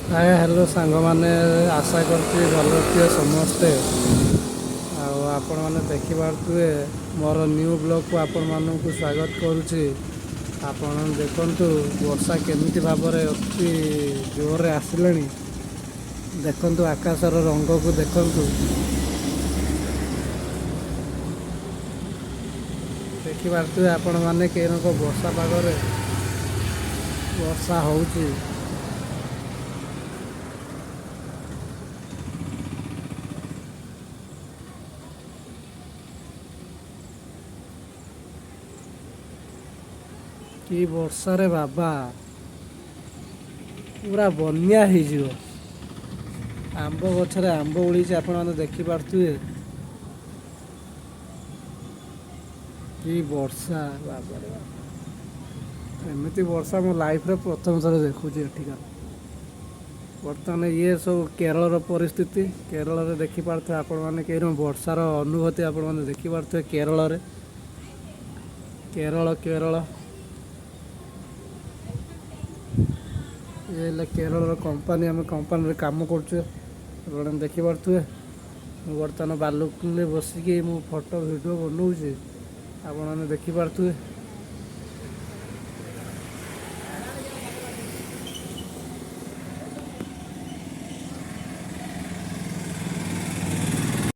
ହାଏ, hello ସାଙ୍ଗମାନେ, ଆଶା କରୁଛି ଭଲ ଥିବେ ସମସ୍ତେ। ଆଉ ଆପଣମାନେ ଦେଖିପାରୁଥିବେ, ମୋର ନ୍ୟୁ ବ୍ଲଗ୍କୁ ଆପଣମାନଙ୍କୁ ସ୍ୱାଗତ କରୁଛି। ଆପଣ ଦେଖନ୍ତୁ, ବର୍ଷା କେମିତି ଭାବରେ ଅତି ଜୋରରେ ଆସିଲାଣି। ଦେଖନ୍ତୁ, ଆକାଶର ରଙ୍ଗକୁ ଦେଖନ୍ତୁ। ଦେଖିପାରୁଥିବେ ଆପଣମାନେ, କେରକ ବର୍ଷା ପାଗରେ ବର୍ଷା ହେଉଛି। କି ବର୍ଷାରେ ବାବା, ପୁରା ବନ୍ୟା ହେଇଯିବ। ଆମ୍ବ ଗଛରେ ଆମ୍ବ ଉଳିଛି, ଆପଣମାନେ ଦେଖିପାରୁଥିବେ। କି ବର୍ଷା ବାବାରେ ବାବା! ଏମିତି ବର୍ଷା ମୋ ଲାଇଫରେ ପ୍ରଥମ ଥର ଦେଖୁଛି ଏଠିକାର। ବର୍ତ୍ତମାନ ଇଏ ସବୁ କେରଳର ପରିସ୍ଥିତି। କେରଳରେ ଦେଖିପାରୁଥିବେ ଆପଣମାନେ, କେଉଁ ବର୍ଷାର ଅନୁଭୂତି ଆପଣମାନେ ଦେଖିପାରୁଥିବେ କେରଳରେ। କେରଳ, କେରଳ, ଇଏ ହେଲା କେରଳର କମ୍ପାନୀ। ଆମେ କମ୍ପାନୀରେ କାମ କରୁଛେ, ଆପଣ ଦେଖିପାରୁଥିବେ। ମୁଁ ବର୍ତ୍ତମାନ ବାଲକୁନିରେ ବସିକି ମୁଁ ଫଟୋ ଭିଡ଼ିଓ ବନାଉଛି, ଆପଣମାନେ ଦେଖିପାରୁଥିବେ।